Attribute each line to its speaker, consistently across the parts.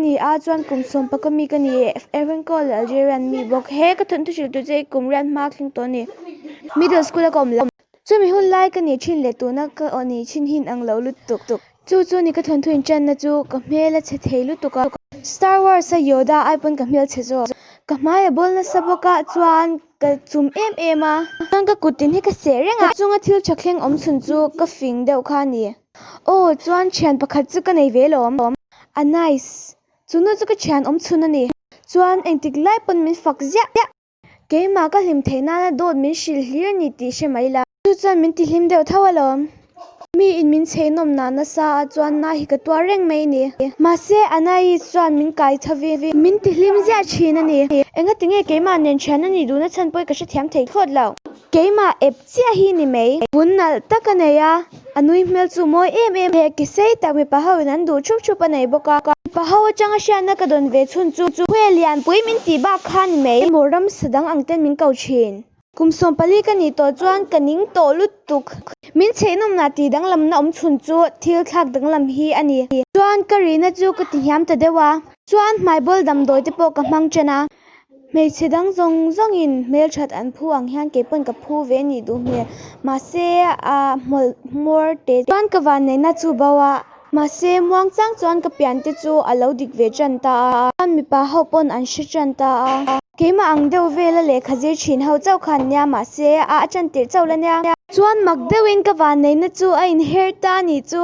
Speaker 1: ni a, chuan kum sawmpaka mi ka ni e, Erenco leh Algerian mi bawk. He ka thawnthu hrilh tur che i kum riat hma thleng tawh a ni. Middle school a ka awm lo. Chumi hun lai ka ni thin leh tuna ka aw ni thin hi in ang lo lutuk. Chu chu ni ka thawnthu inṭanna chu ka hmel a chhe thei lutuk a. Star Wars a Yoda ai pawn ka hmel chhe zawk. Ka hmai a bawl nasa bawk a, chuan ka chum em em a. Chuan ka kut tin hi ka seh reng a. Ka chunga thil tha thleng awm chhun chu ka fing deuh kha a ni. Aw, chuan thian pakhat chu ka nei ve lawm. A nice. Chu nu chu ka thian awm chhun a ni. Chuan engtik lai pawn min fak ziah. Keimah ka hlim theih nana dawt min hrilh hlir ni tih hre mai la. Chu chuan min tihlim deuh tho alawm. Mi in min chhei nawm nah nasa a chuan na hi ka tuar reng mai ni. Mahse Anais chuan min kai tho vi. Min tihlim ziah thin a ni. Engati nge keimah nen thian a nih duhna chhan pawh i ka hrethiam thei thlawt lo. Keimah ep chiah hi ni mai. Vun nalh tak a nei a, a nui hmel chu mawi em em. He ke sei tak mipa ho in an duh thup thup a nei bawk a. Mipa ho atanga hriatna ka dawn ve chhun chu khuae lianpui min tih bak kha ni mai. Emaw ramsa dang ang ten min ko thin. Kum 14 ka nih tawh chuan ka ning tawh lutuk. Min chheihnawmna tih danglamna awm chhun chu thil thlak danglam hi a ni. Chuan ka rihna chu ka ti hniam ta deuh a. Chuan hmaibawl damdawi te pawh ka hmang ṭan a. Hmeichhe dang zawng zawngin hmelthat an phu ang hian kei pawn ka phu ve nih duh hmel. Mahse a hmawlh hmawr te chuan ka vanneihna chu bo a. Mahse muang chang chuan ka pian te chu a lo dik ve ṭan ta a. Chuan mipa ho pawn an hre ṭan ta a. Keimah ang deuh vela lehkha zir ṭhin ho chauh khan nia mahse a a ṭan tirh chauh la nia. Chuan mak deuhin ka vanneihna chu a inher ta a nih chu.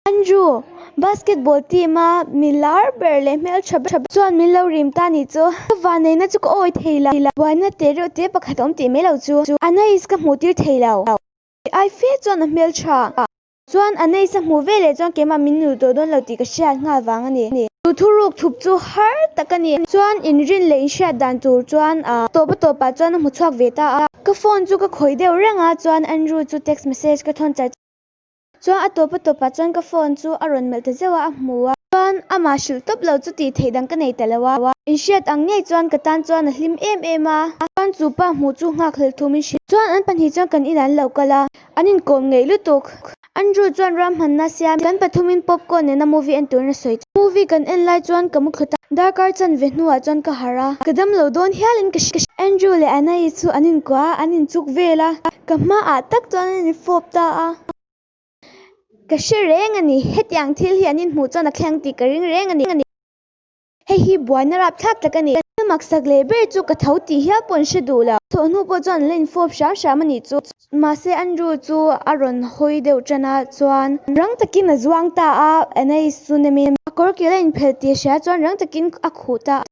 Speaker 1: Andrew, basketball team a mi lar ber leh hmeltha ber chuan min lo rim ta nih chu. Ka vanneihna chu ka awi thei lo. Buaina te reuh te pakhat a awm tih mai lo chu. Anais ka hmuh tir thei lo. Ai fe chuan a hmeltha. Chuan Anais a hmuh ve leh chuan keimah min nul tawh dawn lo tih ka hriat nghal vang a ni. Chu thuruk thup chu har tak a ni. Chuan inrin leh inhriat dan tur chuan a tawp a tawpah chuan a hmu chhuak ve ta a. Ka phone chu ka khawih deuh reng a, chuan Andrew chu text message ka thawn char char. Chuan a tawp a tawpah chuan ka phone chu a rawn melh ta zeuh a, a hmu a. Chuan amah hrilh tawp lo chu tih theih dang ka nei ta lo a. Inhriat ang ngei chuan ka tan chuan a hlim em em a. Chuan chu pa hmuh chu nghakhlelh thu min hrilh. Chuan an pahnih chuan kan inah an lo kal a, an inkawm ngeih lutuk. Andrew chuan ruahmanna siam kan pathumin popcorn nena movie en turin a sawi ta. Movie kan en lai chuan ka mu thlu ta. Darkar chanve hnuah chuan ka harh a, ka dam lo dawn hialin ka hria. Andrew leh Anna-i chu an inkuah a, an inchuk vel a. Ka hmaah tak chuan an infawp ta a. Ka hre reng a ni, hetiang thil hi an inhmuh chuan a thleng tih ka ring reng a ni. Hei hi buaina rapthlak tak a ni. Thil maksak leh ber chu ka tho tih hial pawh an hre duh lo. Thawh hnu pawh chuan an la infawp hram hram a nih chu. Mahse Andrew chu a rawn hawi deuh tan a, chuan rang takin a zuang ta a, Anais chu nemin a kawr kil a inphelh tih a hria chuan rang takin a khuh ta a.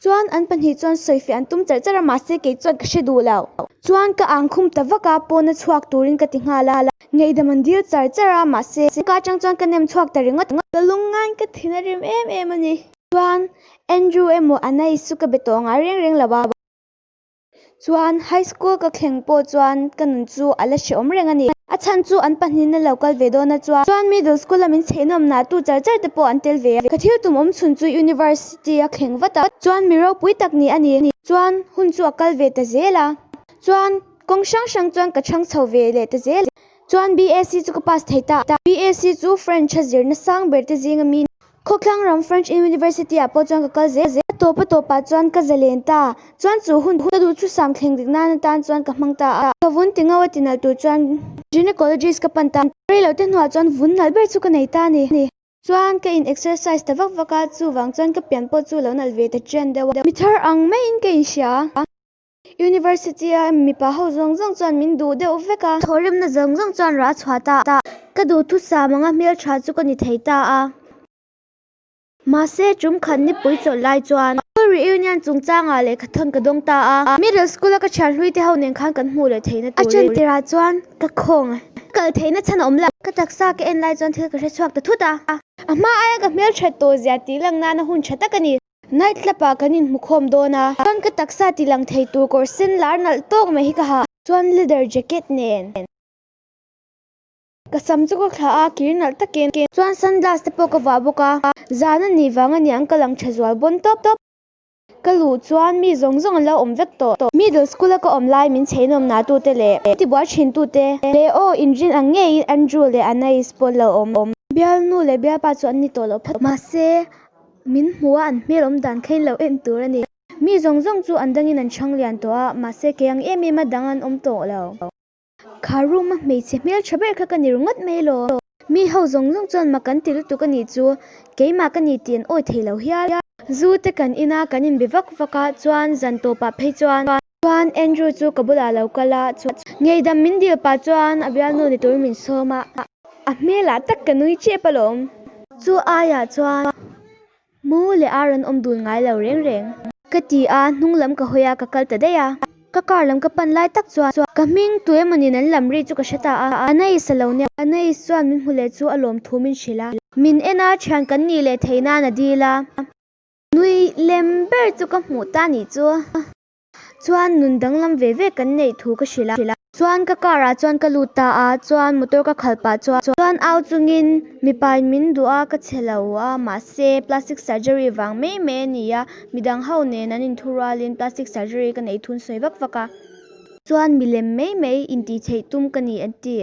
Speaker 1: Chuan an pahnih chuan sawifiah an tum charh charh a, mahse kei chuan ka hre duh lo. Chuan ka ang khum ta vak a, pawna chhuak turin ka ti nghal a. Ngaihdam an dil char char a, mahse ka atang chuan ka nem chhuak ta ringawt. Ka lungngain ka thin a rim em em a ni. Chuan Andrew emaw Anais chu ka be tawh ngai reng reng lo a. Chuan high school ka thleng pawh chuan ka nun chu a la hrehawm reng a ni. A chhan chu an pahnihin a lo kal ve dawn a chuan chuan middle school a min chheihnawm nah tu char char te pawh an tel ve a. Ka thil tum awm chhun chu university a thleng vat a. Chuan mi ropui tak ni a ni. Chuan hun chu a kal ve ta zel a. Chuan kawng hrang hrang chuan ka chhang chho ve leh ta zel. Chuan BAC chu ka pass thei ta. BAC chu French a zirna sang ber te zinga mi. Khawthlang ram French University ah pawh chuan ka kal zel zel. A tawp a tawpah chuan ka zalen ta. Chuan chu hun ka duh chu sam thleng dik nan atan chuan ka hmang ta a. Ka vun ti ngau a ti nalh tur chuan gynecologist ka pan ta. Rei lo te hnuah chuan vun nalh ber chu ka nei ta a ni. Chuan ka in exercise ta vak vak a, chuvang chuan ka pian pawh chu lo nalh ve ta chian deuh a. Mi thar ang maiin ka inhria. University a mipa ho zawng zawng chuan min duh deuh vek a. Thawhrimna zawng zawng chuan rah a chhuah ta a. Ka duhthusam anga hmeltha chu ka ni thei ta a. Mahse tum khat nipui chawlh lai chuan school reunion chungchangah lehkha thawn ka dawng ta a. Middle school a ka thian hlui te ho nen khan kan hmuh leh theihna turin. A ṭan tirah chuan ka khawng a. Ka kal theihna chhan a awm lo. Ka taksa ka en lai chuan thil ka hre chhuak ta thut a. A hma aia ka hmelthat tawh zia tih lang nana hun tha tak a ni. Night club ah kan inhmu khawm dawn a, chuan ka taksa ti lang thei tur kawr sen lar nalh tawk mai hi ka ha, chuan leather jacket nen. Ka sam chu ka thlah a, kir nalh takin, chuan sunglass te pawh ka vuah bawk a, zan a nih vang a niang ka lang tha zual bawn tawp tawp. Ka luh chuan mi zawng zawng an lo awm vek tawh. Middle school a ka awm lai min chheinawm na tute leh min tibuai thin tute leh aw inrin ang ngeiin Andrew leh Anais pawh an lo awm. Bialnu leh bialpa chu an ni tawh lo phawt mahse. Min hmu a, an hmel awm dan kha in lo en tur a ni. Mi zawng zawng chu an dangin an chhang lian tawh a, mahse kei ang em em a dang an awm tawh lo. Kha room a hmeichhe hmel tha ber kha ka ni ringawt mai lo. Mi ho zawng zawng chuan mak an ti lutuk a nih chu, keimah ka ni tih an awi thei lo hial. Zu te kan in a, kan inbe vak vak a, chuan zan tawpah phei chuan. Chuan Andrew chu ka bulah lo kal a, chuan ngeidam min dil pah chuan a bialnu ni tur min sawm a, a hmelah tak ka nui chep alawm. Chu aiah chuan mu leh ar an awm dun ngai lo reng reng. Ka ti a, hnung lam ka hawi a, ka kal ta daih a. Ka car lam ka pan lai tak chuan ka hming tu emawnin an lam ri chu ka hre ta a, Anais a lo nia. Anais chuan min hmu leh chu a lawm thu min hrilh a. Min en a, thian kan nih leh theih nan a dil a. Nui lem ber chu ka hmuh ta nih chu. Chuan nun danglam ve ve kan neih thu ka hrilh a. Chuan ka car ah chuan ka lut ta a, chuan motor ka khalh pah chuan. Chuan au chungin mipa in min duh a, ka chhe lo a, mahse plastic surgery vang mai mai a ni a, midang ho nen an inthurualin plastic surgery ka neih thun sawi vak vak a. Chuan milem mai mai intihtheih tum ka ni an ti.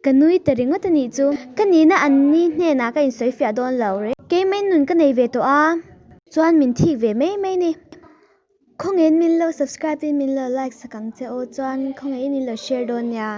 Speaker 1: Ka nui ta ringawt a nih chu. Ka nihna an ni hnenah ka insawi fiah dawn lo reng. Keimah in nun ka nei ve tawh a. Chuan min thik ve mai mai ni. Khawngaihin min lo subscribe in min lo like sak ang che aw. Chuan khawngaihin in lo share dawn nia.